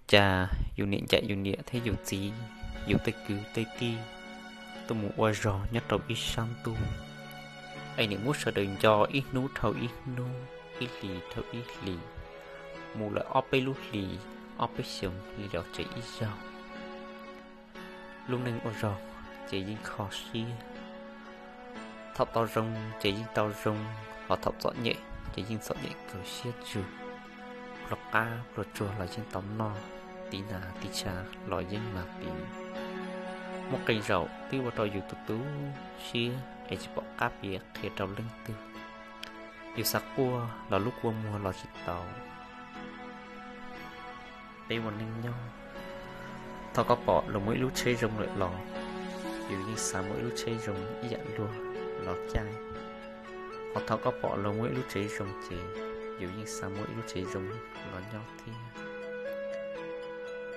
Cas yus niam ncaim yus niam thiab yus txiv, yus tej kwv tej tij tuaj mus ua zog nyob rau ib sab ntuj, es nim muab sawv daws nco ib hnub dhau ib hnub, ib hlis dhau ib hlis, mus lawm ob peb lub hlis, ob peb xyoos li los tsev ib zaug. Lub neej ua zog ces yeej kho siab. Thaum tau zoo ces yeej tau zoo, ho thaum txom nyem ces yeej txom nyem kawg siab tsw. Pluas qab pluas tsuag los yeej tau noj, tiv nas tiv tshav los yeej mag tiv. Muaj qee zaum twb ua rau yus tu tu siab es tsis pom qab piav qhia rau leej twg. Yus xav quaj los lub kua muag los tsis tau. Peb ua neej nyob, thaum koj pom luag muaj ib lub tsheb zoo lawm los yus yeej xav muaj ib lub tsheb zoo ib yam luag los caij. Ho thaum koj pom luag muaj ib lub tsev zoo ces yus yeej xav muaj ib lub tsev zoo los nyob thiab.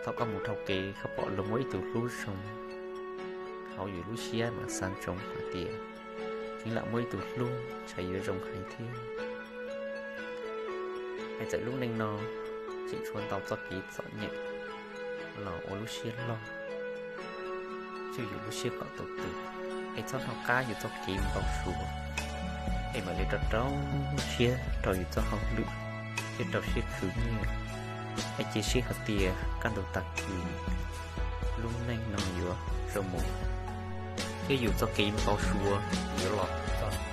Thaum koj mus dhau kev koj pom luag muaj ib tug hlub zoo, hauv yus lub siab mas xav ntsoov hais tias keev lam muaj ib tug hlub ntshai yuav zoo heev thiab. Es txawm lub neej no tseem tshuav ntau txoj kev txom nyem los ua lub siab loj, tswj yus lub siab kom tu tu, es txhob hnov qab yus txoj kev npau suav, es mam li rau rau siab rau yus txoj hauj lwm thiab rau siab khwv nyiaj. Es cia siab hais tias kaj ntug tag kis lub neej no yuav zoo mus, thiab yus txoj kev npau suav yuav los txog